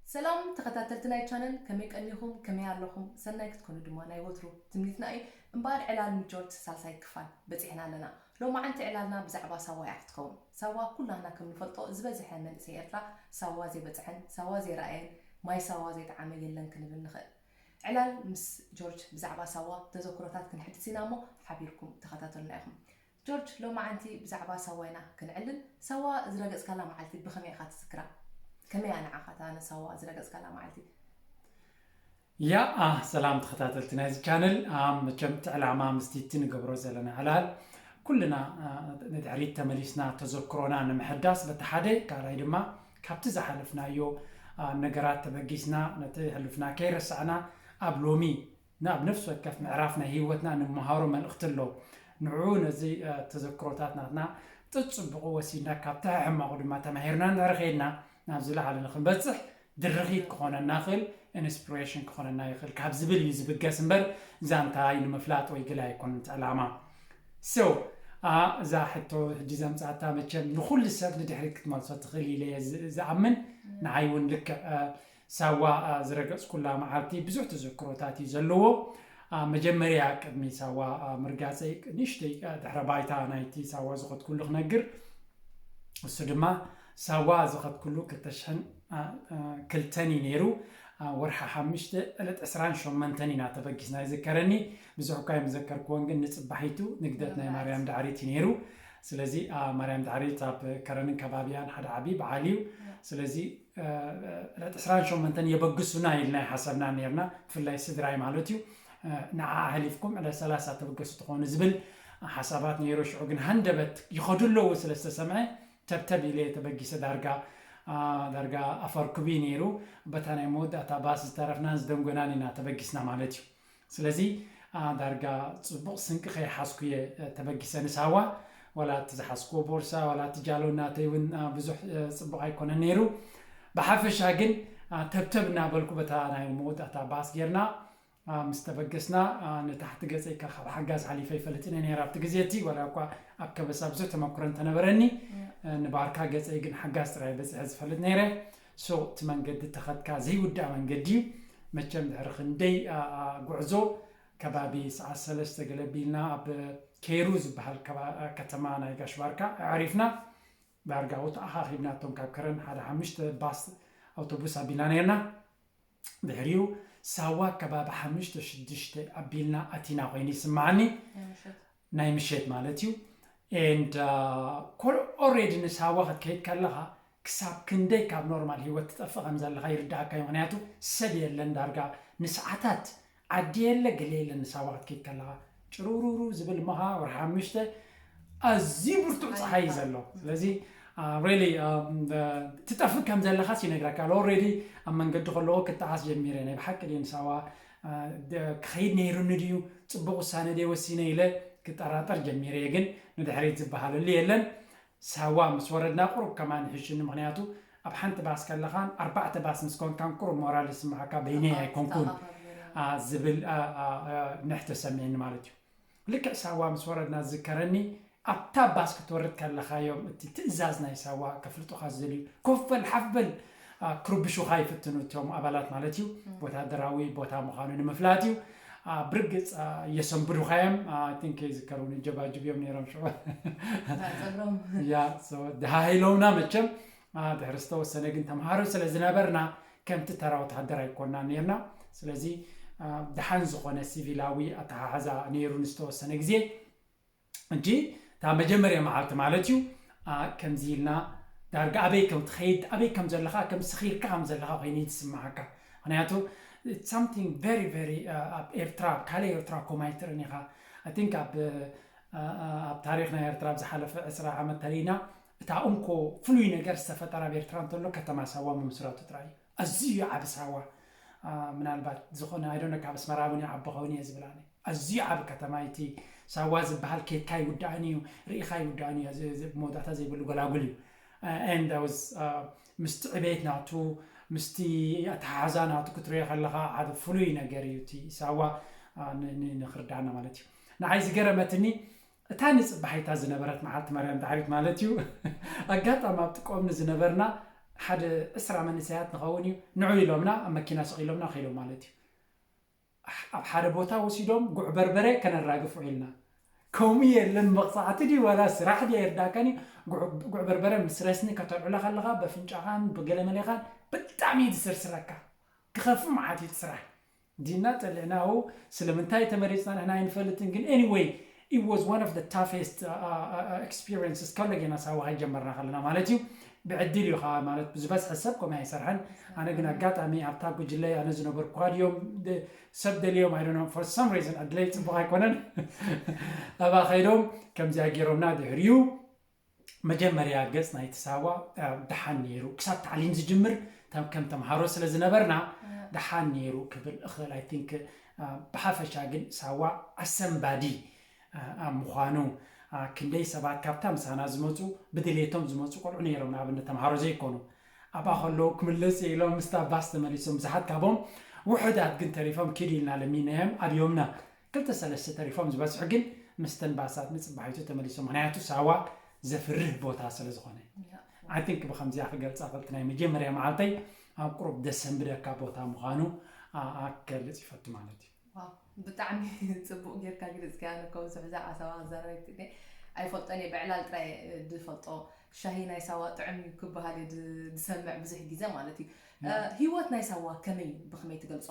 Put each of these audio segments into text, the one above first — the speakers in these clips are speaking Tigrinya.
ሰላም ተኸታተልቲ ናይ ቻነል፣ ከመይ ቀኒኹም? ከመይ ኣለኹም? ሰናይ ክትኮኑ ድማ ናይ ወትሩ ትምኒትና እዩ። እምበኣር ዕላል ምስ ጆርጅ ሳልሳይ ክፋል በፂሕና ኣለና። ሎማዓንቲ ዕላልና ብዛዕባ ሳዋ እያ ክትከውን። ሳዋ ኩላህና ከም ንፈልጦ ዝበዝሐ መንእሰይ ኤርትራ ሳዋ ዘይበፅሐን ሳዋ ዘይረኣየን፣ ማይ ሳዋ ዘይጠዓመ የለን ክንብል ንኽእል። ዕላል ምስ ጆርጅ ብዛዕባ ሳዋ ተዘክሮታት ክንሕድስ ኢና እሞ ሓቢርኩም ተኸታተሉና ኢኹም። ጆርጅ፣ ሎማዓንቲ ብዛዕባ ሳዋ ኢና ክንዕልል። ሳዋ ዝረገጽካላ መዓልቲ ብኸመይ ኢኻ ትዝክራ? ከመይ እያ ንዓኻ እታ ንሳዋ ዝረገጽካላ መዓልቲ? ያ ሰላም ተኸታተልቲ ናይዚ ቻነል፣ መቸም እቲ ዕላማ ምስቲ እቲ ንገብሮ ዘለና ዕላል ኩልና ንድሕሪት ተመሊስና ተዘክሮና ንምሕዳስ በቲ ሓደ፣ ካልኣይ ድማ ካብቲ ዝሓለፍናዮ ነገራት ተበጊስና ነቲ ሕሉፍና ከይረሳዕና ኣብ ሎሚ ናብ ነፍሲ ወከፍ ምዕራፍ ናይ ህይወትና ንምሃሮ መልእኽቲ ኣሎ። ንዑ ነዚ ተዘክሮታት ናትና ጥጽብቑ ወሲድና ካብቲ ሕማቑ ድማ ተማሂርና እንድሕር ኸይድና ናብዚ ላዕሊ ንኽንበጽሕ ድርኺት ክኾነና ይኽእል፣ ኢንስፒሬሽን ክኾነና ይኽእል ካብ ዝብል እዩ ዝብገስ እምበር ዛንታይ ንምፍላጥ ወይ ገለ ኣይኮነን እቲ ዕላማ። So እዛ ሕቶ ሕጂ ዘምጻእታ መቸም ንኹሉ ሰብ ንድሕሪት ክትመልሶ ትኽእል ኢለ እየ ዝኣምን። ንዓይ እውን ልክዕ ሳዋ ዝረገፅኩላ መዓልቲ ብዙሕ ተዘክሮታት እዩ ዘለዎ። መጀመርያ ቅድሚ ሳዋ ምርጋፀይ ንእሽተይ ድሕረ ባይታ ናይቲ ሳዋ ዝኸድኩሉ ክነግር። እሱ ድማ ሳዋ ዝኸድኩሉ ክልተ ሽሕን ክልተን እዩ ነይሩ። ወርሒ ሓሙሽተ ዕለት ዕስራን ሸሞንተን ኢና ተበጊስና ይዝከረኒ። ብዙሕ እኳ የምዘከርክዎን ግን ንፅባሒቱ ንግደት ናይ ማርያም ዳዕሪት እዩ ነይሩ። ስለዚ ማርያም ዳዕሪት ኣብ ከረንን ከባቢያን ሓደ ዓብዪ በዓል እዩ። ስለዚ ዕለት ዕስራን ሸሞንተን የበግሱና ኢልና ይሓሰብና ነርና፣ ብፍላይ ስድራይ ማለት እዩ። ንዓ ኣሕሊፍኩም ዕለት ሰላሳ ተበገሱ ትኾኑ ዝብል ሓሳባት ነይሩ። ሽዑ ግን ሃንደበት ይኸዱ ኣለዉ ስለ ዝተሰምዐ ተብተብ ኢለ ተበጊሰ ዳርጋ ዳርጋ ኣፈርኩቢ ነይሩ። በታ ናይ መወዳእታ ባስ ዝተረፍናን ዝደንጎናን ኢና ተበጊስና ማለት እዩ። ስለዚ ዳርጋ ፅቡቕ ስንቂ ከይሓዝኩ እየ ተበጊሰ ንሳዋ። ዋላ እቲ ዝሓዝኩዎ ቦርሳ ዋላ እቲ ጃሎ ናተይ እውን ብዙሕ ፅቡቕ ኣይኮነን ነይሩ። ብሓፈሻ ግን ተብተብ እናበልኩ በታ ናይ መወዳእታ ባስ ጌርና ምስ ተበገስና ንታሕቲ ገፀይ ካብ ሓጋዝ ሓሊፈ ይፈልጥ እየ ነይረ ኣብቲ ግዜ እቲ። ዋላ እኳ ኣብ ከበሳ ብዙሕ ተመክሮ እንተነበረኒ ንባርካ ገፀይ ግን ሓጋዝ ጥራይ በፂሐ ዝፈልጥ ነይረ። So እቲ መንገዲ ተኸድካ ዘይውዳእ መንገዲ እዩ። መቸም ድሕሪ ክንደይ ጉዕዞ ከባቢ ሰዓት ሰለስተ ገለ ቢልና ኣብ ኬሩ ዝበሃል ከተማ ናይ ጋሽ ባርካ ኣዕሪፍና። ዳርጋ ተኣኻኺብና እቶም ካብ ከረን ሓደ ሓሙሽተ ባስ ኣውቶቡስ ኣቢልና ነርና። ድሕሪኡ ሳዋ ከባቢ ሓሙሽተ ሽዱሽተ ኣቢልና ኣቲና ኮይኑ ይስማዓኒ። ናይ ምሸት ማለት እዩ። And already ንሳዋ ክትከይድ ከለኻ ክሳብ ክንደይ ካብ ኖርማል ህይወት ትጠፍእ ከም ዘለኻ ይርዳእካ እዩ። ምክንያቱ ሰብ የለን ዳርጋ ንሰዓታት ዓዲ የለ ገለ የለ ንሳዋ ክትከይድ ከለኻ ጭሩሩሩ ዝብል እሞ ከዓ ወርሒ ሓሙሽተ ኣዝዩ ብርቱዕ ፀሓይ እዩ ዘሎ። ስለዚ really ትጠፍእ ከም ዘለኻስ ይነግረካ ኣሎ። Already ኣብ መንገዲ ከለዎ ክጠዓስ ጀሚረ። ናይ ብሓቂ ድዩ ንሳዋ ክኸይድ ነይሩኒ ድዩ ፅቡቕ ውሳነ ድየ ወሲነ ኢለ ክጠራጠር ጀሚረ እየ። ግን ንድሕሪት ዝበሃለሉ የለን። ሳዋ ምስ ወረድና ቁሩብ ከማን ይሕሽኒ፣ ምክንያቱ ኣብ ሓንቲ ባስ ከለኻን ኣርባዕተ ባስ ምስ ኮንካን ቁሩብ ሞራል ዝስምዓካ በይነይ ኣይኮንኩን ዝብል ንሕ ተሰሚዕኒ ማለት እዩ። ልክዕ ሳዋ ምስ ወረድና ዝዝከረኒ ኣብታ ባስ ክትወርድ ከለኻ እዮም እቲ ትእዛዝ ናይ ሳዋ ከፍልጡኻ ዝደልዩ። ኮፍ በል ሓፍ በል ክርብሹኻ ይፍትኑ እቶም ኣባላት ማለት እዩ። ወታደራዊ ቦታ ምዃኑ ንምፍላጥ እዩ። ብርግፅ የሰንብዱኻ እዮም። ቲንክ ይዝከር እውን ጀባጅብ እዮም ነይሮም ሽዑ። ያ ደሃሂሎምና መቸም ድሕሪ ዝተወሰነ ግን ተምሃሮ ስለ ዝነበርና ከምቲ ተራ ወታደር ኣይኮና ነርና። ስለዚ ደሓን ዝኾነ ሲቪላዊ ኣተሓሕዛ ነይሩ ንዝተወሰነ ግዜ። እንጂ እታ መጀመርያ መዓልቲ ማለት እዩ ከምዚ ኢልና ዳርጋ ኣበይ ከም ትኸይድ ኣበይ ከም ዘለኻ ከም ስኺርካ ከም ዘለኻ ኮይኑ ትስምዓካ። ምክንያቱ something very very ኣብ ኤርትራ ኣብ ካልእ ኤርትራ ኮም ኣይትርን ኢኻ። I think ኣብ ኣብ ታሪኽ ናይ ኤርትራ ኣብ ዝሓለፈ ዕስራ ዓመት ተሪእና እታ እንኮ ፍሉይ ነገር ዝተፈጠረ ኣብ ኤርትራ እንተሎ ከተማ ሳዋ ምምስራቱ ጥራይ እዩ። ኣዝዩ ዓቢ ሳዋ ምናልባት ዝኾነ ኣይዶነ ካብ ኣስመራ እውን ይዓቢ ኸውን እየ ዝብል ኣነ። ኣዝዩ ዓቢ ከተማ እዩ እቲ ሳዋ ዝበሃል። ኬድካ ይውዳእን እዩ፣ ርኢኻ ይውዳእን እዩ። መወዳእታ ዘይብሉ ጎላጉል እዩ። And I was ምስቲ ዕቤት ናቱ ምስቲ ኣተሓሕዛ ናቱ ክትሪኦ ከለኻ ሓደ ፍሉይ ነገር እዩ እቲ ሳዋ ንኽርዳና ማለት እዩ። ንዓይ ዝገረመትኒ እታ ንፅባሒታ ዝነበረት መዓልቲ ማርያም ዳሕሪት ማለት እዩ ኣጋጣሚ ኣብቲ ቆምኒ ዝነበርና ሓደ ዕስራ መንእሰያት ንኸውን እዩ፣ ንዑ ኢሎምና ኣብ መኪና ስቕ ኢሎምና ከይዶም ማለት እዩ። ኣብ ሓደ ቦታ ወሲዶም ጉዕ በርበረ ከነራግፍ ውዒልና። ከምኡ የለን መቕፃዕቲ ድዩ ዋላ ስራሕ ድያ ይርዳእካን እዩ። ጉዕ በርበረ ምስ ረስኒ ከተልዕሎ ከለኻ በፍንጫኻን ብገለመሌኻን ብጣዕሚ እዩ ዝስርስረካ። ክኸፍ መዓት እዩ እቲ ስራሕ። ዲና ጠሊዕናሁ ስለምንታይ ተመሪፅና ንሕና ኣይንፈልጥን፣ ግን anyway it was one of the toughest experiences ከሎ ጌና ሳዋ ከይጀመርና ከለና ማለት እዩ። ብዕድል እዩ ከዓ ማለት ዝበዝሐ ሰብ ከምኡ ኣይሰርሐን። ኣነ ግን ኣጋጣሚ ኣብታ ጉጅለ ኣነ ዝነበርኩ ድዮም ሰብ ደልዮም I don't know for some reason ዕድለይ ፅቡቕ ኣይኮነን። ኣብኣ ከይዶም ከምዚኣ ገይሮምና ድሕሪኡ መጀመርያ ገፅ ናይቲ ሳዋ ደሓን ነይሩ ክሳብ ታዕሊም ዝጅምር ከም ተምሃሮ ስለ ዝነበርና ደሓን ነይሩ ክብል እኽእል። I think ብሓፈሻ ግን ሳዋ ኣሰንባዲ ምዃኑ ክንደይ ሰባት ካብታ ምሳና ዝመፁ ብድሌቶም ዝመፁ ቆልዑ ነይሮም። ንኣብነት ተምሃሮ ዘይኮኑ ኣብኣ ከለዉ ክምለስ ኢሎም ምስታ ባስ ተመሊሶም ብዙሓት ካብኦም ውሑዳት ግን ተሪፎም ኪድ ኢልና ለሚናዮም ኣብዮምና። ክልተ ሰለስተ ተሪፎም ዝበዝሑ ግን ምስተን ባሳት ንፅባሒቱ ተመሊሶም። ምክንያቱ ሳዋ ዘፍርህ ቦታ ስለ ዝኾነ I think ብከምዚኣ ክገልፃ ክልቲ ናይ መጀመርያ መዓልተይ ኣብ ቁሩብ ደሰንብደካ ቦታ ምዃኑ ክገልፅ ይፈቱ ማለት እዩ። ብጣዕሚ ፅቡቅ ጌርካ ግልፅካ ነከው ዝሕዛ ዓሳዋ ክዛረበ ኣይፈልጦን እየ ብዕላል ጥራይ ዝፈልጦ ሻሂ ናይ ሳዋ ጥዑም እዩ ክበሃል እዩ ዝሰምዕ ብዙሕ ግዜ ማለት እዩ። ህይወት ናይ ሳዋ ከመይ እዩ ብከመይ ትገልፆ?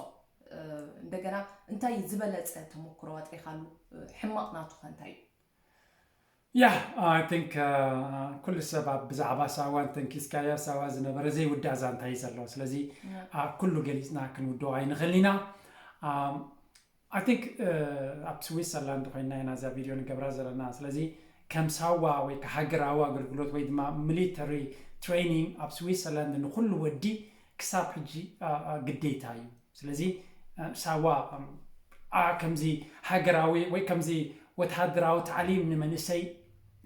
እንደገና እንታይ ዝበለፀ ተመክሮ ኣጥሪኻሉ? ሕማቕ ናቱ ከ እንታይ እዩ? Yeah, I think ኩሉ ሰብ ኣብ ብዛዕባ ሳዋ እንተንኪስካዮ ሳዋ ዝነበረ ዘይውዳእ ዛንታ እዩ ዘሎ። ስለዚ ኣብ ኩሉ ገሊፅና ክንውድኦ ኣይንኽእል ኢና። I think ኣብ ስዊትዘርላንድ ኮይና ኢና እዛ ቪድዮ ንገብራ ዘለና። ስለዚ ከም ሳዋ ወይ ሃገራዊ ኣገልግሎት ወይ ድማ ሚሊተሪ ትሬኒንግ ኣብ ስዊትዘርላንድ ንኩሉ ወዲ ክሳብ ሕጂ ግዴታ እዩ። ስለዚ ሳዋ ከምዚ ሃገራዊ ወይ ከምዚ ወተሃደራዊ ታዕሊም ንመንእሰይ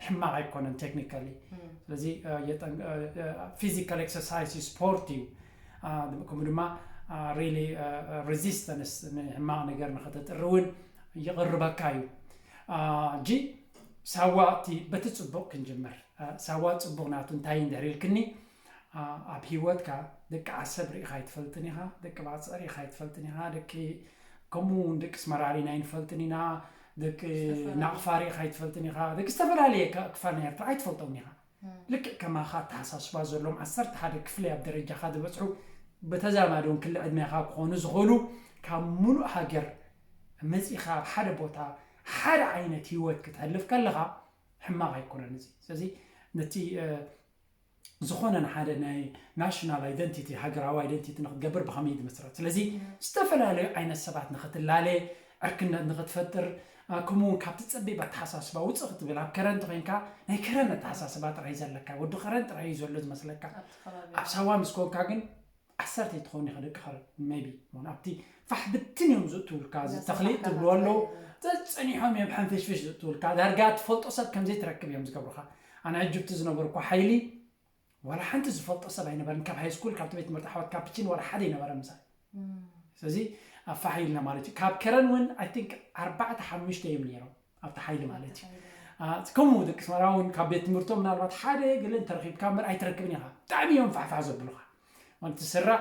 ሕማቕ ኣይኮነን technically። ስለዚ physical exercise ስፖርት እዩ። ከምኡ ድማ really resistance ንሕማቕ ነገር ንኸተጥሪ እውን ይቕርበካ እዩ። ጂ ሳዋ እቲ በቲ ፅቡቕ ክንጅምር። ሳዋ ፅቡቕ ናቱ እንታይ እንድሕር ኢልክኒ ኣብ ሂወትካ ደቂ ዓሰብ ርኢኻ ኣይትፈልጥን ኢኻ፣ ደቂ ባፅዕ ርኢኻ ኣይትፈልጥን ኢኻ፣ ደቂ ከምኡ እውን ደቂ ስመራ ሪና ኣይንፈልጥን ኢና፣ ደቂ ናቕፋ ርኢኻ ኣይትፈልጥን ኢኻ፣ ደቂ ዝተፈላለየ ክፋል ናይ ኤርትራ ኣይትፈልጦምን ኢኻ። ልክዕ ከማኻ ኣተሓሳስባ ዘለዎም ዓሰርተ ሓደ ክፍሊ ኣብ ደረጃኻ ዝበፅሑ ብተዛማዲ እውን ክሊ ዕድሜኻ ክኾኑ ዝኽእሉ ካብ ሙሉእ ሃገር መፂኻ ኣብ ሓደ ቦታ ሓደ ዓይነት ሂወት ክትሕልፍ ከለኻ ሕማቕ ኣይኮነን እዚ። ስለዚ ነቲ ዝኾነ ንሓደ ናይ ናሽናል ኣይደንቲቲ ሃገራዊ ኣይደንቲቲ ንክትገብር ብኸመይ ዝመስረት? ስለዚ ዝተፈላለዩ ዓይነት ሰባት ንክትላለ፣ ዕርክነት ንክትፈጥር፣ ከምኡ እውን ካብቲ ፀቢብ ኣተሓሳስባ ውፅእ ክትብል ኣብ ከረን ተኮይንካ ናይ ከረን ኣተሓሳስባ ጥራይ ዘለካ ወዲ ከረን ጥራይ እዩ ዘሎ ዝመስለካ። ኣብ ሳዋ ምስ ኮንካ ግን ዓሰርተ ትኸውን ኢኻ ደቂ ከረን maybe ኣብቲ ፋሕ ብትን እዮም ዝእትውልካ። እዚ ተኽሊጥ ትብልዎ ኣለዉ ጸኒሖም እዮም ሓንፈሽፈሽ ዝእትውልካ። ዳርጋ ትፈልጦ ሰብ ከምዘይ ትረክብ እዮም ዝገብሩኻ። ኣነ ዕጅብቲ ዝነበርኩ ሓይሊ ዋላ ሓንቲ ዝፈልጦ ሰብ ኣይነበረን። ካብ ሃይ ስኩል ካብቲ ቤት ትምህርቲ ኣሕዋት ካፕቺን ዋላ ሓደ ኣይነበረ ምሳይ። ስለዚ ኣፋሓይልና ማለት እዩ። ካብ ከረን እውን I think ኣርባዕተ ሓሙሽተ እዮም ነይሮም ኣብቲ ሓይሊ ማለት እዩ። ከምኡ ደቂ ስመራ እውን ካብ ቤት ትምህርቶም ምናልባት ሓደ ገለ እንተረኺብካ እምበር ኣይትረክብን ኢኻ። ብጣዕሚ እዮም ፋሕፋሕ ዘብሉኻ። ማለት ትስራዕ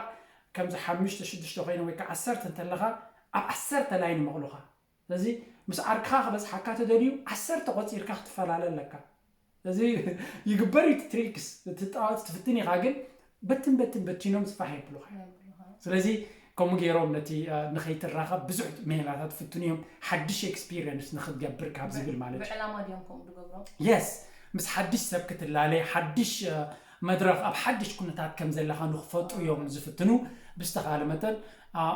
ከምዚ ሓሙሽተ ሽዱሽተ ኮይነ ወይ ከዓ ዓሰርተ እንተለኻ ኣብ ዓሰርተ ላይን ይመቕሉኻ። ስለዚ ምስ ዓርክኻ ክበፅሓካ ተደልዩ ዓሰርተ ቆፂርካ ክትፈላለ ኣለካ። ስለዚ ይግበር እዩ እቲ ትሪክስ፣ እቲ ጣዖት ትፍትን ኢኻ፣ ግን በትን በትን በቲኖም ስፋሕ የብሉኻ። ስለዚ ከምኡ ገይሮም ነቲ ንኸይትራኸብ ብዙሕ ሜላታት ፍትኑ እዮም፣ ሓድሽ ኤክስፒሪየንስ ንክትገብር ካብ ዝብል ማለት እዩ። ብዕላማ ድዮም ከምኡ ዝገብሮ? የስ፣ ምስ ሓድሽ ሰብ ክትላለ፣ ሓድሽ መድረኽ ኣብ ሓድሽ ኩነታት ከም ዘለኻ ንክፈጡ እዮም ዝፍትኑ። ብዝተኻለ መጠን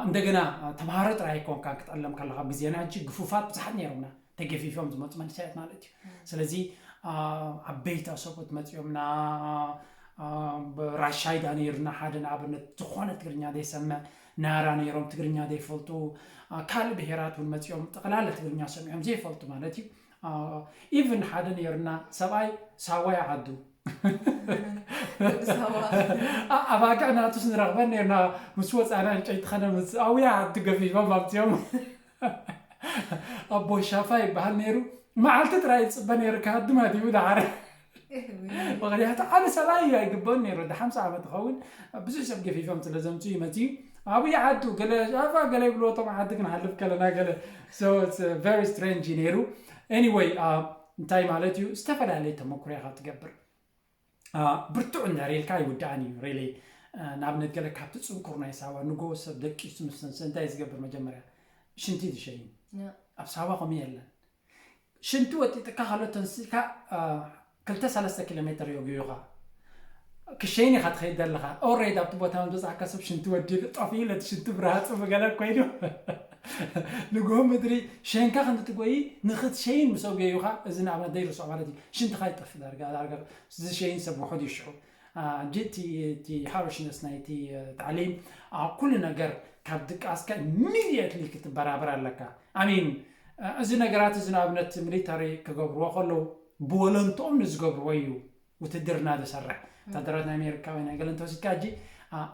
እንደገና ተምሃሮ ጥራይ ኣይኮንካን ክትዕለም ከለኻ፣ ኣብ ግዜና ሕጂ ግፉፋት ብዙሓት ነይሮምና፣ ተገፊፎም ዝመፁ መንእሰያት ማለት እዩ። ስለዚ ዓበይቲ ኣሰብኡት መፂኦምና፣ ራሻይዳ ነይሩና ሓደ ንኣብነት ዝኾነ ትግርኛ ዘይሰምዕ፣ ናራ ነይሮም ትግርኛ ዘይፈልጡ፣ ካልእ ብሄራት እውን መፂኦም ጠቕላላ ትግርኛ ሰሚዖም ዘይፈልጡ ማለት እዩ። ኢቭን ሓደ ነይሩና ሰብኣይ ሳዋይ ዓዱ ኣባግዕ ናቱስ ንረኽበን ነርና ምስ ወፃና ዕንጨይቲ ከነምፅእ ኣውያ ዓዲ ገፊፎም ኣምፅኦም። ኣቦ ሻፋ ይበሃል ነይሩ። መዓልቲ ጥራይ ይፅበ ነይሩ ካብ ድማ ዲቡ ዳሓረ ምክንያቱ ዓብ ሰብኣይ እዩ ኣይግበን ነይሩ ወዲ ሓምሳ ዓመት ይኸውን ብዙሕ ሰብ ገፊፎም ስለ ዘምፅኡ እዩ መፅኡ ኣብይ ዓዱ ገለ ኣፋ ገለ ይብልዎ እቶም ዓዲ ክንሓልፍ ከለና ገለ so it's very strange እዩ ነይሩ anyway እንታይ ማለት እዩ ዝተፈላለየ ተመክሮ ኢኻ ትገብር ብርቱዕ እንዳር ኢልካ ይውዳእን እዩ ሬሌ ንኣብነት ገለ ካብቲ ፅንኩር ናይ ሳዋ ንጎ ሰብ ደቂሱ ምስ ሰንሰ እንታይ ዝገብር መጀመርያ ሽንቲ ዝሸይን ኣብ ሳዋ ከምኡ የለን ሽንቲ ወጢጥካ ከሎ ተንሲእካ ክልተ ሰለስተ ኪሎ ሜትር የጉዩኻ ክሸይን ኢኻ ትኸይድ ዘለኻ ኦሬድ ኣብቲ ቦታ ዝበፅሓካ ሰብ ሽንቲ ወዲሉ ጠፊኡ ለቲ ሽንቲ ብርሃፁ ብገለ ኮይኑ ንግሆ ምድሪ ሸንካ ክንዲ ትጎይ ንኽትሸይን ምስ ኣጉየዩኻ እዚ ንኣብነት ደይርስዖ ማለት እዩ ሽንትኻ ይጠፍእ ዳርጋ ዳርጋ ዝሸይን ሰብ ውሑድ እዩ ሽዑ ሕጂ እቲ እቲ ሃርሽነስ ናይቲ ታዕሊም ኩሉ ነገር ካብ ድቃስካ ኢሚድየትሊ ክትበራበር ኣለካ ኣሚን እዚ ነገራት እዚ ንኣብነት ሚሊታሪ ክገብርዎ ከለዉ ብወለንትኦም ንዝገብርዎ እዩ ውትድርና ዝሰርሕ ወታደራት ናይ ኣሜሪካ ወይ ናይ ገለ እንተወሲድካ ሕጂ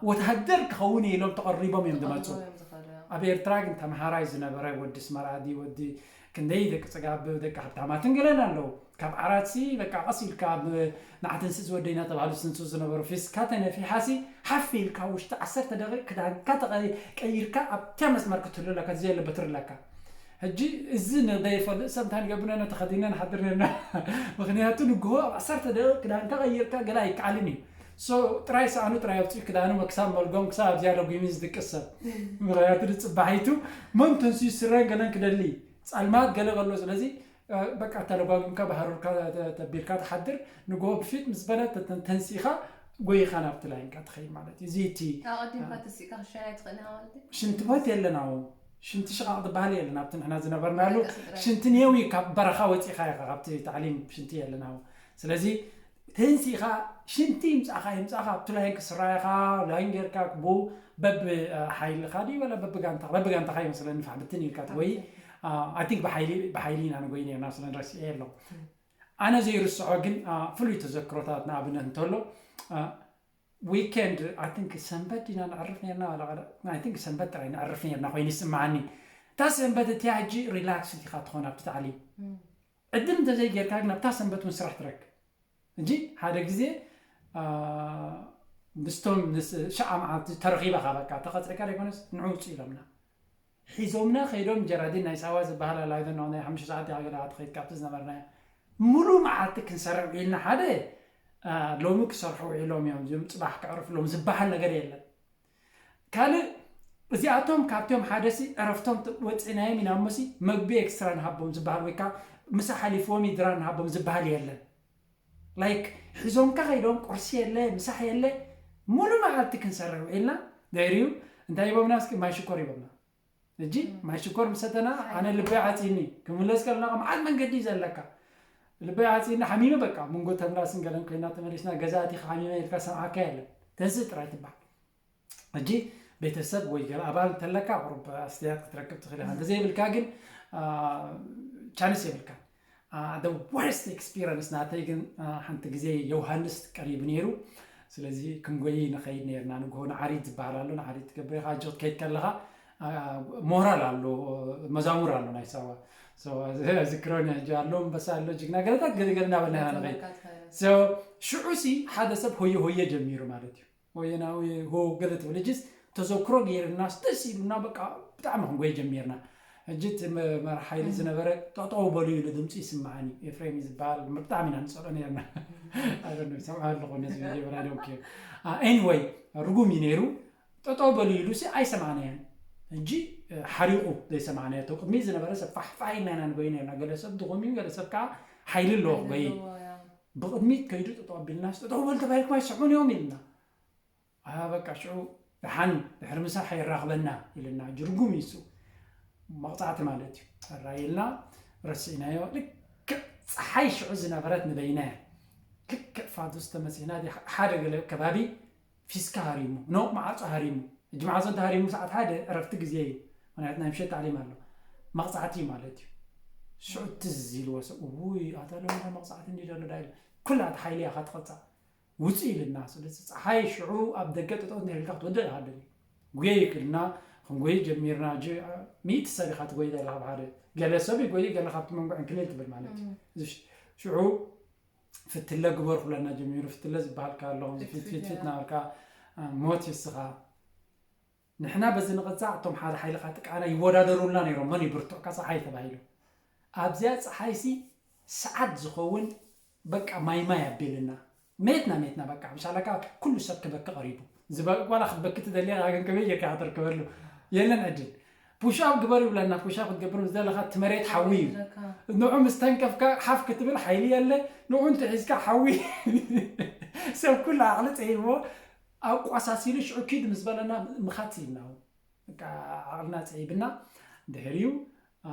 ወታደር ክኸውን ኢሎም ተቐሪቦም እዮም ዝመፁ ኣብ ኤርትራ ግን ተምሃራይ ዝነበረ ወዲ ስመራ ድዩ ወዲ ክንደይ ደቂ ፅጋብ ደቂ ሃብታማትን ገለን ኣለዉ ካብ ዓራትሲ በቃ ቀስ ኢልካ ንዓተንስእ ዝወደይ እናተባህሉ ዝትንስኡ ዝነበሩ ፊስካ ተነፊሓሲ ሓፍ ኢልካ ውሽጢ ዓሰርተ ደቂቕ ክዳንካ ቀይርካ ኣብታ መስመር ክትህሉ ኣለካ ዘየለ በትሪ ኣለካ ሕጂ እዚ ንዘይፈልጥ ሰብ እንታይ ንገብር ነና ተኸዲና ንሓድር ነና ምክንያቱ ንግሆ ኣብ ዓሰርተ ደቂቕ ክዳንካ ቀይርካ ገለ ኣይከዓልን እዩ so ጥራይ ሰኣኑ ጥራይ ኣውፅኡ ክዳኑ ክሳብ መልጎም ክሳብ ኣብዚኣ ለጉሚ ዝድቅስ ሰብ ምክንያቱ ንፅባሒቱ መን ተንስዩ ስረን ገለን ክደሊ ፃልማት ገለ ከሎ ስለዚ በቃ ተለጓጉምካ ባህሩርካ ተቢልካ ትሓድር ንግሆ ብፊት ምስ በለ ተንሲእካ ጎይኻ ናብቲ ላይንካ ትኸይድ ማለት እዩ እዚ እቲ ኣቐዲምካ ተሲእካ ክሸና ኣይትኽእልን ማለት እዩ ሽንቲ ቦት የለን ኣው ሽንቲ ሽቓቕ ዝበሃል የለን ኣብቲ ንሕና ዝነበርናሉ ሽንቲ ኔው እዩ ካብ በረኻ ወፂኻ ኢኻ ካብቲ ታዕሊም ሽንቲ የለን ኣው ስለዚ ተንሲእኻ ሽንቲ ይምፃእኻ ይምፃእኻ ኣብቲ ላይን ክስራየኻ ላይን ጌርካ ብኡ በብ ሓይልኻ ድዩ ወላ በብጋንታ በብጋንታኻ ይመስለኒ ፋሕ ብትን ኢልካ ትጎይ ኣይ ቲንክ ብሓይሊ ብሓይሊ ኢና ንጎይ ነርና ስለ ንረስኤ ኣሎ ኣነ ዘይርስዖ ግን ፍሉይ ተዘክሮታት ንኣብነት እንተሎ ዊኬንድ ኣይ ቲንክ ሰንበት ዲና ንዕርፍ ነርና ኣይ ቲንክ ሰንበት ጥራይ ንዕርፍ ነርና ኮይኑ ይስምዓኒ እታ ሰንበት እቲያ ሕጂ ሪላክስ ዲኻ ትኾን ኣብቲ ታዕሊም ዕድል እንተዘይጌርካ ግን ኣብታ ሰንበት እውን ስራሕ ትረክብ እንጂ ሓደ ግዜ ምስቶም ሸዓ መዓልቲ ተረኺበኻ በቃ ተቐፅዕካ ዘይኮነስ ንዑ ውፅእ ኢሎምና ሒዞምና ከይዶም ጀራዲን ናይ ሳዋ ዝበሃል ኣላይዶ ናይ ሓሙሽተ ሰዓት ያገዳ ትኸይድ ካብቲ ዝነበርናዮ ሙሉ መዓልቲ ክንሰርሕ ውዒልና ሓደ ሎሚ ክሰርሑ ውዒሎም እዮም እዚኦም ፅባሕ ክዕርፍሎም ዝበሃል ነገር የለን ካልእ እዚኣቶም ካብቶም ሓደሲ ዕረፍቶም ወፂናዮም ኢና እሞሲ መግቢ ኤክስትራ ንሃቦም ዝበሃል ወይ ከዓ ምሳ ሓሊፍዎም ይድራ ንሃቦም ዝበሃል የለን ላይክ ሒዞምካ ከይዶም ቁርሲ የለ ምሳሕ የለ ሙሉ መዓልቲ ክንሰርሕ ውዒልና ደይርዩ እንታይ ይቦምና እስኪ ማይ ሽኮር ይቦምና እጂ ማይ ሽኮር ምሰተና ኣነ ልበይ ዓፂኒ ክምለስ ከለና መዓት መንገዲ እዩ ዘለካ ልበይ ዓፂኒ ሓሚመ በቃ መንጎ ተምላስን ገለን ኮይና ተመሊስና ገዛ ኣቲኻ ሓሚመ ኢልካ ሰምዓካ የለን ተንስእ ጥራይ ትበሃል ሕጂ ቤተሰብ ወይ ገለ ኣባል እንተለካ ቁሩብ ኣስትያት ክትረክብ ትኽእል ኢኻ እንተዘይብልካ ግን ቻንስ የብልካ the worst experience ናተይ ግን ሓንቲ ግዜ ዮሃንስ ቀሪቡ ነይሩ ስለዚ ክንጎይ ንኸይድ ነርና ንግሆ ንዓሪት ዝበሃል ኣሎ ንዓሪት ትገብር ኢኻ ኣጆ ክትከይድ ከለኻ ሞራል ኣሎ መዛሙር ኣሎ ናይ ሳዋ ዝክሮን ሕጂ ኣሎ እምበሳ ኣሎ ጅግና ገለታት ገለገለ እናበልና ኢና ንኸይድ ሽዑ ሲ ሓደ ሰብ ሆየ ሆየ ጀሚሩ ማለት እዩ ወየናዊ ሆ ገለ ትብል ሕጅስ ተዘክሮ ገይርና ደስ ኢሉና በቃ ብጣዕሚ ክንጎይ ጀሚርና ሕጂ እቲ መራሕ ሓይሊ ዝነበረ ጠጠው በሉ ኢሉ ድምፂ ይስምዓኒ ኤፍሬም እዩ ዝበሃል ብጣዕሚ ኢና ንፀልኦ ነርና ሰምዓ ኣለኹ ነዚ ቪድዮ ራድዮም ኬር ኤኒወይ ርጉም እዩ ነይሩ ጠጠው በሉ ኢሉ ሲ ኣይሰማዕናዮን ሕጂ ሓሪቑ ዘይሰማዕናዮ ቶ ቅድሚ ዝነበረ ሰብ ፋሕፋሕ ኢልና ኢና ንጎይ ነርና ገለ ሰብ ድኹም እዩ ገለ ሰብ ከዓ ሓይሊ ኣለዎ ክጎይ ብቕድሚት ከይዱ ጠጠው ኣቢልናስ ጠጠው በሉ ተባሂልኩም ኣይስምዑን እዮም ኢልና በቃ ሽዑ ደሓን ድሕሪ ምሳሕ የራኽበና ኢልና ጅርጉም ይሱ መቕፃዕቲ ማለት እዩ ተራይልና ረሲእናዮ ልክዕ ፀሓይ ሽዑ ዝነበረት ንበይነ ልክዕ ፋዱስ ተመሲና ሓደ ገለ ከባቢ ፊስካ ሃሪሙ ኖ መዓፆ ሃሪሙ እጅ መዓፆ እንተ ሃሪሙ ሰዓት ሓደ ዕረፍቲ ግዜ እዩ ምክንያቱ ናይ ምሸት ታዕሊም ኣሎ መቕፃዕቲ እዩ ማለት እዩ ሽዑ ትዝ ኢልዎ ሰብ ውይ ኣታ ሎሚ መቕፃዕቲ እንዲ ዘሎ ዳ ኢሉ ኩላ እቲ ሓይሊ እያ ካትቐፃ ውፅእ ኢልና ስለዚ ፀሓይ ሽዑ ኣብ ደገ ጠጠው እንድሕር ኢልካ ክትወድቕ ኢኻ ደሊ ጉየይ ክልና ክንጎይ ጀሚርና ሚእቲ ሰብ ኢኻ ትጎይ ዘለካ ብሓደ ገለ ሰብ ይጎይ ገለ ካብቲ መንጎ ዕንክሊል ትብል ማለት እዩ ሽዑ ፍትለ ግበር ክብለና ጀሚሩ። ፍትለ ዝበሃል ከ ኣሎ ከምዚ ፊት ፊት ፊት እናበልካ፣ እ፣ ሞት ይስኻ። ንሕና በዚ ንቕጻዕ፣ እቶም ሓደ ሓይልኻ ጥቃና ይወዳደሩልና ነይሮም፣ መን ይብርቱዕ ከ ጸሓይ ተባሂሉ። ኣብዚኣ ጸሓይሲ ሰዓት ዝኸውን በቃ ማይ ማይ ኣቢልና። ሜትና ሜትና በቃ፣ ብሻላካ ኩሉ ሰብ ክበኪ ቀሪቡ። ዝበ-፣ ዋላ ክትበኪ ትደልያ፣ ግን ከመይ ጌርካ ክትርከበሉ? የለን ዕድል። ፑሽ ኣፕ ግበር ይብለና፣ ፑሽ ኣፕ ክትገብር ምስ ዘለኻ እቲ መሬት ሓዊ እዩ። ይብለካ። ንዑ ምስ ተንከፍካ ሓፍ ክትብል ሓይሊ የለ፣ ንዑ እንትሒዝካ ሓዊ። ሰብ ኩሉ ዓቕሊ ጸይዎ፣ ኣቋሳሲሉ ሽዑ ኪድ ምስ በለና ምኻት ኢልና። በቃ ዓቕልና ጸይብና፣ ድሕሪኡ፣ አ፣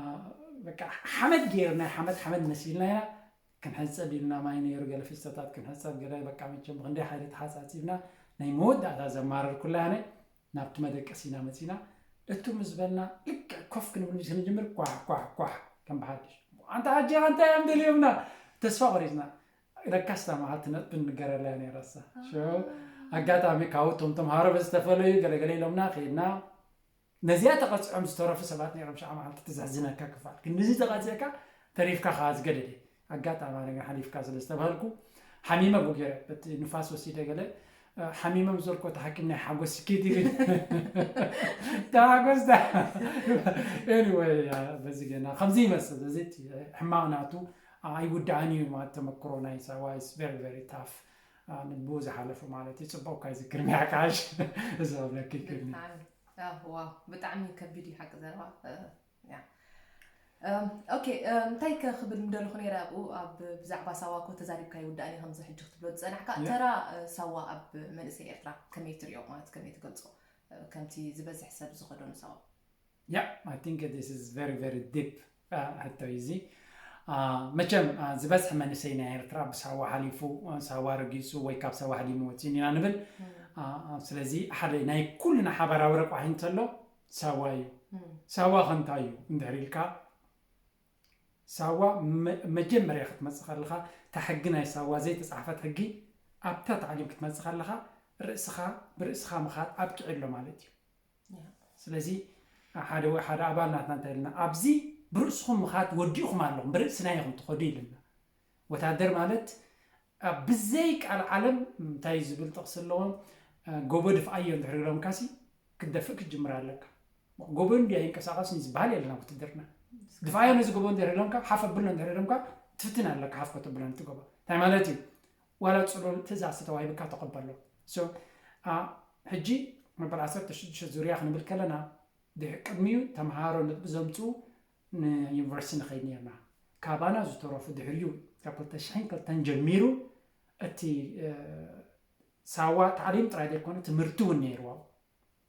በቃ ሓመድ ገይርና፣ ሓመድ ሓመድ መሲልና ኢና። ክንሕጸብ ኢልና ማይ ነይሩ፣ ገለ ፊስተታት ክንሕጸብ፣ ገለ በቃ መቸም ብክንደይ ሓይሊ ተሓጻጺብና፣ ናይ መወዳእታ ዘማረርኩላ ኣነ ናብቲ መደቀሲና መጺና። እቱ ምስ በልና፣ ልክዕ ኮፍ ክንብል ምስ ክንጅምር፣ ኳሕ፣ ኳሕ፣ ኳሕ፣ ከም ብሓድሽ። ኣንታ ሓጂ፣ ኣንታ እዮም ደልዮምና። ተስፋ ቆሪጽና። ለካስ እታ መዓልቲ ነጥቢ ንገረላ እያ ነይራሳ። ሾ፣ ኣጋጣሚ ካብኡ እቶም ተምሃሮ በዝተፈለዩ ገለገለ ኢሎምና፣ ከይድና። ነዚኣ ተቐጺዖም ዝተረፉ ሰባት ነይሮም፣ ሸዓ መዓልቲ። ትዘሕዝነካ ክፋል። ክንድዚ ተቐጺዕካ ተሪፍካ ከኣ ዝገደደ። ኣጋጣሚ ኣነ ግን ሓሊፍካ ስለ ዝተባህልኩ፣ ሓሚመ ብኡ ገይረ፣ በቲ ንፋስ ወሲደ ገለ፣ እ፣ ሓሚመ ምስ በልኩ፣ እቲ ሓኪም ናይ ሓጎስ ስኬት ይብል። ተሓጎስ ዳ-፣ ኤኒወይ፣ ያ፣ በዚ ገና ከምዚ ይመስል። እዚ እቲ ሕማቕ ናቱ ኣይውዳእን እዩ ማለት ተመክሮ ናይ ሳዋ is very, very tough። አ፣ ንብኡ ዝሓለፉ ማለት እዩ። ጽቡቕ እኳ ይዝክር፣ ሚያ ካሽ። እዚ ክብለኪ ክብኒ። ብጣዕሚ። አ፣ ዋው፣ ብጣዕሚ ከቢድ እዩ ሓቂ ዘረባ። እ፣ ያ። እም፣ ኦኬ፣ እም፣ እንታይ ከ ክብል ምደለኹ ነይረ ኣብኡ፣ ኣብ ብዛዕባ ሳዋ እኮ ተዛሪብካ ይውዳእን እዩ ከምዚ ሕጂ ክትብሎ ዝጸናሕካ። ያ። ተራ፣ እ፣ ሳዋ ኣብ መንእሰይ ኤርትራ ከመይ ትሪኦ ማለት ከመይ ትገልጾ? እ፣ ከምቲ ዝበዝሕ ሰብ ዝኸደኑ ሳዋ። Yeah, I think this is very, very deep, አ፣ ሕቶ እዩ እዚ። አ፣ መቸም፣ አ፣ ዝበዝሕ መንእሰይ ናይ ኤርትራ ብሳዋ ሓሊፉ፣ አ፣ ሳዋ ረጊጹ ወይ ካብ ሳዋ ሃዲሙ ወጺኡ ኢና ንብል። እም። አ፣ አ፣ ስለዚ ሓደ ናይ ኩልና ሓባራዊ ረቋሒ እንተሎ ሳዋ እዩ። እም። ሳዋ ከ እንታይ እዩ እንድሕር ኢልካ፣ ሳዋ መ-፣ መጀመርያ ክትመጽእ ከለኻ፣ እታ ሕጊ ናይ ሳዋ ዘይተጻሕፈት ሕጊ ኣብታ ታዕሊም ክትመጽእ ከለኻ፣ ርእስኻ ብርእስኻ ምኻድ ኣብቂዑ ኣሎ ማለት እዩ። ያ። ስለዚ ሓደ ወ-፣ ሓደ ኣባል ናትና እንታይ ኢልና፣ "ኣብዚ ብርእስኹም ምኻድ ወዲእኹም ኣለኹም፣ ብርእስና ኢኹም ትኸዱ" ኢልና። ወታደር ማለት ኣብ ብዘይ ቃል ዓለም እንታይ ዝብል ጥቕሲ ኣለዎም፣ "ጎቦ ድፍኣዮ" እንድሕር ኢሎምካሲ ክትደፍእ ክትጅምር ኣለካ። ጎቦ እንዲ ኣይንቀሳቐስን ዝበሃል የለን ኣብ ውትድርና። "ድፍኣዮ ነዚ ጎቦ" እንድሕር ኢሎምካ፣ ሓፍ ኣብሎ እንድሕር ኢሎምካ፣ ትፍትን ኣለካ ሓፍ ከተብሎ ነቲ ጎቦ። እንታይ ማለት እዩ? ዋላ ጽሉል ትእዛዝ ተተዋሂብካ ተቐበሎ። So፣ አ፣ ሕጂ መበል ዓሰርተ ሽዱሽተ ዙርያ ክንብል ከለና፣ ድሕ-፣ ቅድሚኡ ተምሃሮ ነጥቢ ዘምጽኡ ንዩኒቨርሲቲ ንኸይድ ነርና። ካባና ዝተረፉ ድሕሪኡ፣ ካብ ክልተ ሽሕን ክልተን ጀሚሩ፣ እቲ፣ እ፣ ሳዋ ታዕሊም ጥራይ ዘይኮነ፣ ትምህርቲ እውን ነይርዎ።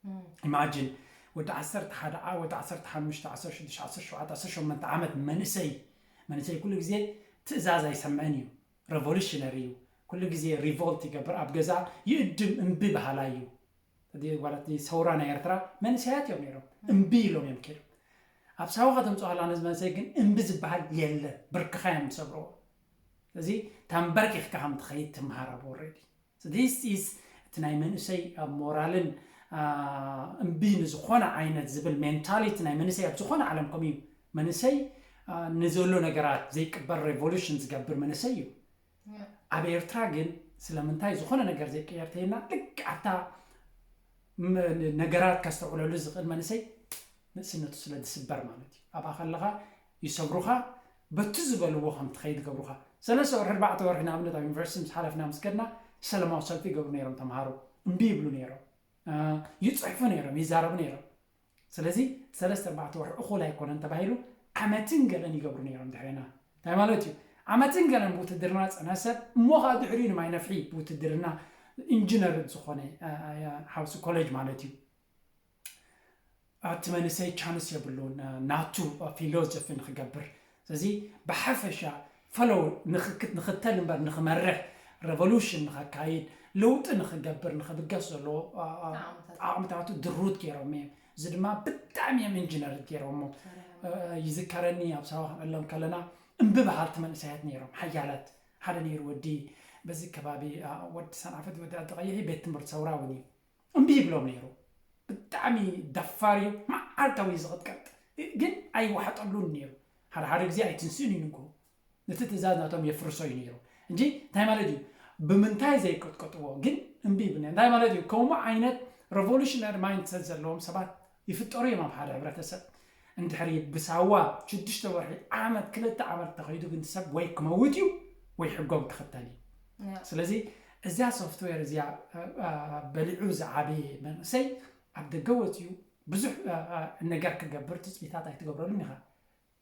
እም። ኢማጂን፣ ወዲ ዓሰርተ ሓደ ዓ-፣ ወዲ ዓሰርተ ሓሙሽተ፣ ዓሰርተ ሽዱሽተ፣ ዓሰርተ ሸውዓተ፣ ዓሰርተ ሸሞንተ ዓመት መንእሰይ፣ መንእሰይ ኩሉ ግዜ ትእዛዝ ኣይሰምዕን እዩ። ሬቮሉሽነሪ እዩ። ኩሉ ግዜ ሪቮልት ይገብር። ኣብ ገዛ ይእድም፣ እምቢ በሃላይ እዩ። እቲ፣ ዋላ እቲ ሰውራ ናይ ኤርትራ መንእሰያት እዮም ነይሮም። እምቢ ኢሎም እዮም ከይዶም። ኣብ ሳዋ ከተምጽኦ ከላ ነዚ መንእሰይ ግን እምቢ ዝበሃል የለን። ብርክኻ እዮም ዝሰብርዎ። ስለዚ ተንበርኪኽካ ከም ትኸይድ ትምሃር ኣብ ኦልሬዲ። So this is እቲ ናይ መንእሰይ ኣብ ሞራልን፣ አ፣ እምቢ ንዝኾነ ዓይነት ዝብል ሜንታሊቲ ናይ መንእሰይ ኣብ ዝኾነ ዓለም ከምኡ እዩ። መንእሰይ፣ አ፣ ንዘሎ ነገራት ዘይቅበል ሬቮሉሽን ዝገብር መንእሰይ እዩ። ያ። ኣብ ኤርትራ ግን ስለምንታይ ዝኾነ ነገር ዘይቀየር ተይልና፣ ልክዕ ኣብታ ም-፣ ነገራት ከስተውዕለሉ ዝኽእል መንእሰይ ንእስነቱ ስለ ዝስበር ማለት እዩ። ኣብኣ ከለኻ ይሰብሩኻ፣ በቲ ዝበልዎ ከም ትኸይድ ይገብሩኻ። ሰለስተ ወርሒ፣ ኣርባዕተ ወርሒ ንኣብነት ኣብ ዩኒቨርሲቲ ምስ ሓለፍና ምስ ከድና፣ ሰላማዊ ሰልፊ ይገብሩ ነይሮም ተምሃሮ። እምቢ ይብሉ ነይሮም። አ፣ ይጽሕፉ ነይሮም፣ ይዛረቡ ነይሮም። ስለዚ ሰለስተ ኣርባዕተ ወርሒ እኹል ኣይኮነን ተባሂሉ ዓመትን ገለን ይገብሩ ነይሮም ድሕሬና። እንታይ ማለት እዩ? ዓመትን ገለን ብውትድርና ዝጸንሐ ሰብ፣ እሞ ኸኣ ድሕሪኡ ንማይ ነፍሒ ብውትድርና ኢንጂነር ዝኾነ፣ አ፣ አ፣ ሓውሲ ኮሌጅ ማለት እዩ። እቲ መንእሰይ ቻንስ የብሉን፣ አ፣ ናቱ ፊሎዞፊ ንኽገብር። ስለዚ ብሓፈሻ ፈለው ንኽክ-፣ ንኽተል እምበር ንኽመርሕ፣ ሬቮሉሽን ንኸካይድ፣ ለውጢ ንኽገብር፣ ንኽብገስ ዘለዎ፣ አ፣ አ፣ ዓቕምታት። ዓቕምታቱ ድሩት ገይሮም እዮም። እዚ ድማ ብጣዕሚ እዮም ኢንጂነር ገይሮሞ። ሰሪሖም። እ፣ ይዝከረኒ ኣብ ሳዋ ክንዕለም ከለና እምቢ በሃልቲ መንእሰያት ነይሮም፣ ሓያላት። ሓደ ነይሩ ወዲ በዚ ከባቢ፣ አ፣ ወዲ ሰንዓፈት፣ ወዲ ዓዲ ቀይሒ ቤት ትምህርቲ ሰውራ እውን እዩ። እምቢ ይብሎም ነይሩ። ብጣዕሚ ደፋር እዩ፣ መዓልታዊ እዩ ዝቕጥቀጥ። ግን ኣይወሓጠሉን ነይሩ። ሓደ ሓደ ግዜ ኣይትንስእን እዩ ንግሆ። ነቲ ትእዛዝ ናቶም የፍርሶ እዩ ነይሩ። እንጂ እንታይ ማለት እዩ? ብምንታይ ዘይቀጥቀጥዎ ግን እምቢ ይብል። እንታይ ማለት እዩ? ከምኡ ዓይነት revolutionary mindset ዘለዎም ሰባት ይፍጠሩ እዮም ኣብ ሓደ ሕብረተሰብ። እንድሕሪ ብሳዋ ሽዱሽተ ወርሒ፣ ዓመት፣ ክልተ ዓመት ተኸይዱ ግን ሰብ ወይ ክመውት እዩ ወይ ሕጎም ክኽተል እዩ። ስለዚ እዚኣ ሶፍትዌር እዚኣ በሊዑ ዝዓበየ መንእሰይ ኣብ ደገ ወፂኡ ብዙሕ ነገር ክገብር ትፅቢታት ኣይትገብረሉን ኢኻ።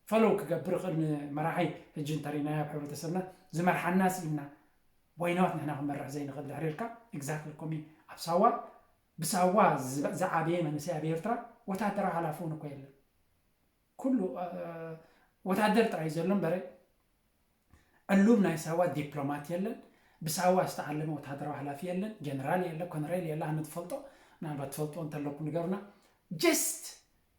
ፈለው ክገብር ይኽእል። ንመራሒ ሕጂ እንተሪናዮ ኣብ ሕብረተሰብና ዝመርሓና ስኢንና፣ ዋይናዋት ንሕና ክንመርሕ ዘይንኽእል ድሕሪ ኢልካ። ኤግዛክትሊ ኮሚ ኣብ ሳዋ ብሳዋ ዝዓበየ መንእሰይ ኣብ ኤርትራ ወታደራዊ ሓላፊ እውን እኮ የለን። ኩሉ ወታደር ጥራይ ዘሎ እምበረ ዕሉም ናይ ሳዋ ዲፕሎማት የለን። ብሳዋ ዝተዓለመ ወታደራዊ ሓላፊ የለን። ጀነራል የለ፣ ኮነሬል የለ፣ ኣነ ትፈልጦ፣ ምናልባት ትፈልጦ እንተለኩም ንገሩና። ጀስት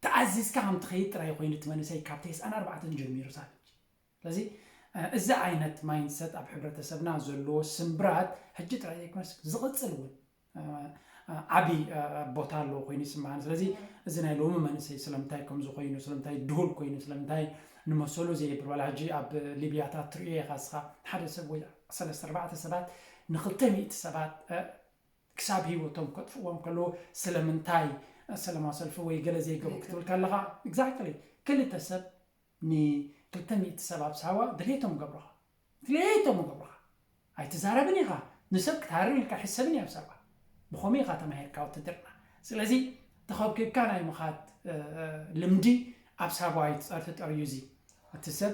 ተኣዚዝካ ከም ትኸይድ ጥራይ ኮይኑ እቲ መንእሰይ ካብ ተስዓን ኣርባዕተን ጀሚሩ ሳብ ሕጂ። ስለዚ እዚ ዓይነት ማይንድሰት ኣብ ሕብረተሰብና ዘለዎ ስምብራት ሕጂ ጥራይ ዘይኮነስ ዝቕፅል እውን ዓቢ ቦታ ኣለዎ ኮይኑ ይስምዓኒ። ስለዚ እዚ ናይ ሎሚ መንእሰይ ስለምንታይ ከምዚ ኮይኑ፣ ስለምንታይ ድሁል ኮይኑ፣ ስለምንታይ ንመሰሉ ዘይብር። ዋላ ሕጂ ኣብ ሊብያታት ትርእዮ ኢኻ እስኻ፣ ሓደ ሰብ ወይ ሰለስተ ኣርባዕተ ሰባት ንክልተ ሚእቲ ሰባት ክሳብ ህይወቶም ከጥፍዎም ከለዉ ስለምንታይ ሰላማዊ ሰልፊ ወይ ገለ ዘይገብሩ ክትብል ከለኻ፣ ኤግዛክትሊ ክልተ ሰብ ንክልተ ሚእቲ ሰብ ኣብ ሳዋ ድሌቶም ገብሩኻ፣ ድሌቶም ገብሩኻ። ኣይትዛረብን ኢኻ፣ ንሰብ ክትሃርም ኢልካ ሕሰብን እዩ ኣብ ሳዋ። ብኸምኡ ኢኻ ተማሂርካ ውትድርና። ስለዚ ተኸብኪብካ ናይ ምኻድ ልምዲ ኣብ ሳዋ እዩ ተጠርዩ። እዚ እቲ ሰብ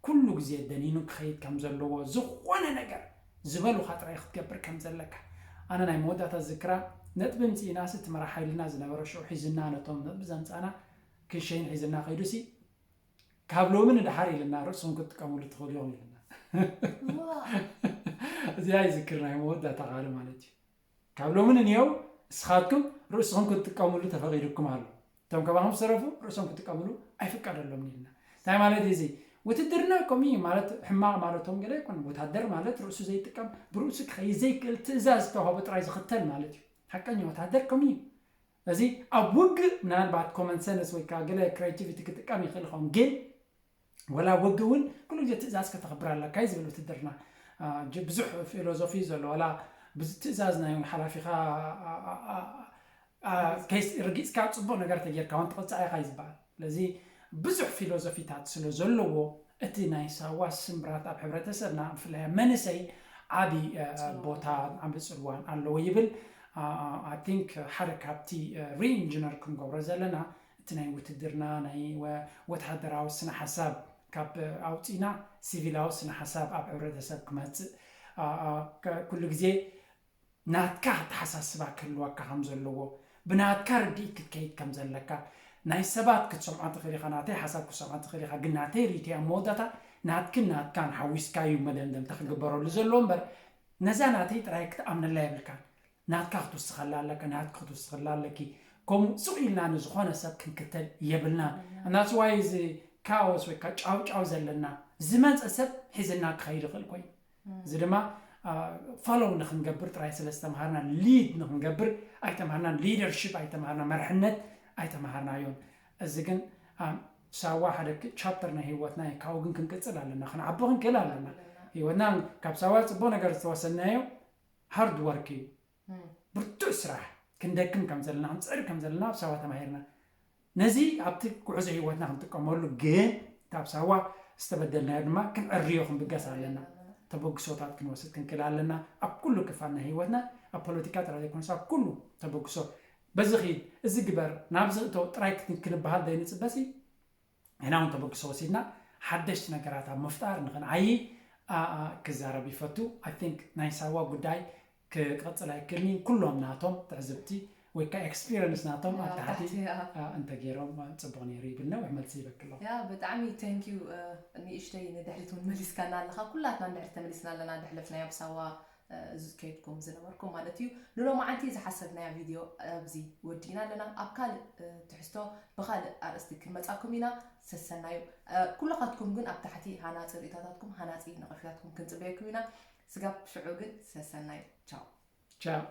ኩሉ ግዜ ደኒኑ ክኸይድ ከም ዘለዎ፣ ዝኾነ ነገር ዝበሉኻ ጥራይ ክትገብር ከም ዘለካ። ኣነ ናይ መወዳእታ ዝክራ ነጥቢ ምጽኢናሲ እቲ መራሕ ሓይልና ዝነበረ ሽዑ ሒዝና ነቶም ነጥቢ ዘምጻና ክንሸይን ሒዝና ከይዱሲ ካብ ሎሚ ንድሓር ኢልና ርእስኹም ክትጥቀምሉ ትኽእሉ ኢኹም ኢልና። እዚኣ ይዝክር ናይ መወዳእታ ቃል ማለት እዩ። ካብ ሎሚ ንንየው እስኻትኩም ርእስኹም ክትጥቀምሉ ተፈቒዱኩም ኣሎ። እቶም ከባኹም ዝተረፉ ርእሶም ክጥቀምሉ ኣይፍቀደሎም ኢልና። እንታይ ማለት እዩ እዚ? ውትድርና ከምኡ እዩ ማለት ሕማቕ ማለቶም ገለ ኣይኮነን። ወታደር ማለት ርእሱ ዘይጥቀም፣ ብርእሱ ክኸይድ ዘይክእል፣ ትእዛዝ ዝተዋህቦ ጥራይ ዝኽተል ማለት እዩ። ሓቀኛ ወታደር ከምኡ እዩ። እዚ ኣብ ውግእ ምናልባት ኮመን ሰንስ ወይ ከዓ ገለ ክሬቲቪቲ ክጥቀም ይኽእል ይኸውን፣ ግን ወላ ውግእ እውን ኩሉ ግዜ ትእዛዝ ከተኽብር ኣለካ እዩ ዝብል ውትድርና። ብዙሕ ፊሎዞፊ እዩ ዘሎ። ወላ ትእዛዝ ናይ ሓላፊኻ ርጊፅካ ፅቡቅ ነገር ተጌርካ እውን ትቕፃዕ ኢኻ እዩ ዝበሃል። ስለዚ ብዙሕ ፊሎዞፊታት ስለ ዘለዎ እቲ ናይ ሳዋ ስምብራት ኣብ ሕብረተሰብና ብፍላይ ኣብ መንእሰይ ዓቢ ቦታ ዓቢ ፅልዋን ኣለዎ ይብል። I think ሓደ ካብቲ ሪኢንጂነር ክንገብሮ ዘለና እቲ ናይ ውትድርና ናይ ወታደራዊ ስነ ሓሳብ ካብ ኣውፂና ሲቪላዊ ስነ ሓሳብ ኣብ ሕብረተሰብ ክመፅእ ኩሉ ግዜ ናትካ ኣተሓሳስባ ክህልወካ ከም ዘለዎ፣ ብናትካ ርድኢት ክትከይድ ከም ዘለካ፣ ናይ ሰባት ክትሰምዖ ትኽእል ኢኻ፣ ናተይ ሓሳብ ክትሰምዖ ትኽእል ኢኻ፣ ግን ናተይ ርእይቶ ኣብ መወዳእታ ናትክን ናትካን ሓዊስካ እዩ መደምደምታ ክግበረሉ ዘለዎ እምበር ነዛ ናተይ ጥራይ ክትኣምነላ የብልካን። ናትካ ክትውስኸላ ኣለካ፣ ናትካ ክትውስኸላ ኣለኪ። ከምኡ ስቕ ኢልና ንዝኾነ ሰብ ክንክተል የብልናን። እናስዋይ እዚ ካዎስ ወይ ከዓ ጫውጫው ዘለና ዝመፀ ሰብ ሒዝና ክኸይድ ይኽእል ኮይኑ እዚ ድማ ፎሎው ንክንገብር ጥራይ ስለ ዝተምሃርና ሊድ ንክንገብር ኣይተምሃርናን። ሊደርሽፕ ኣይተምሃርና፣ መርሕነት ኣይተምሃርናዮን። እዚ ግን ሳዋ ሓደ ቻፕተር ናይ ህይወትና እዩ። ካብኡ ግን ክንቅፅል ኣለና፣ ክንዓቢ ክንክእል ኣለና። ህይወትና ካብ ሳዋ ፅቡቅ ነገር ዝተወሰናዮ ሃርድ ወርክ እዩ። ብርቱዕ ስራሕ ክንደክም ከም ዘለና፣ ክንፅዕር ከም ዘለና ኣብ ሳዋ ተማሂርና። ነዚ ኣብቲ ጉዕዞ ህይወትና ክንጥቀመሉ ግን ካብ ሳዋ ዝተበደልናዮ ድማ ክንዕርዮ ክንብገስ ኣለና። ተበግሶታት ክንወስድ ክንክእል ኣለና። ኣብ ኩሉ ክፋል ናይ ህይወትና፣ ኣብ ፖለቲካ ጥራይ ዘይኮነስ ኣብ ኩሉ ተበግሶ በዚ ኺድ፣ እዚ ግበር፣ ናብዚ እቶ ጥራይ ክን- ክንበሃል ዘይንፅበሲ ንሕና እውን ተበግሶ ወሲድና ሓደሽቲ ነገራት ኣብ ምፍጣር ንኽንዓይ ክዛረብ ይፈቱ። I think ናይ ሳዋ ጉዳይ ክቐፅል ኣይክእልኒ። ኩሎም ናቶም ትዕዝብቲ ወይ ከዓ ኤክስፒሪንስ ናቶም ኣብ ታሕቲ እንተገይሮም ፅቡቅ ነይሩ ይብል። ነዊሕ መልሲ ይበክሎ። ያ ብጣዕሚ ቴንኪዩ። ንእሽተይ ንድሕሪት እውን መሊስካና ኣለካ። ኩላትና ንድሕሪት ተመሊስና ኣለና። ድሕለፍናዮ ብሳዋ ዝከይድኩም ዝነበርኩም ማለት እዩ። ንሎማዓንቲ ዝሓሰብናዮ ቪድዮ ኣብዚ ወዲእና ኣለና። ኣብ ካልእ ትሕዝቶ ብኻልእ ኣርእስቲ ክንመጻኩም ኢና። ሰሰናዩ። ኩልኻትኩም ግን ኣብ ታሕቲ ሃናጺ ርእይቶታትኩም፣ ሃናጺ ነቐፌታትኩም ክንጽበየኩም ኢና። ስጋብ ሽዑ ግን ሰሰናዩ። ቻው። ቻው።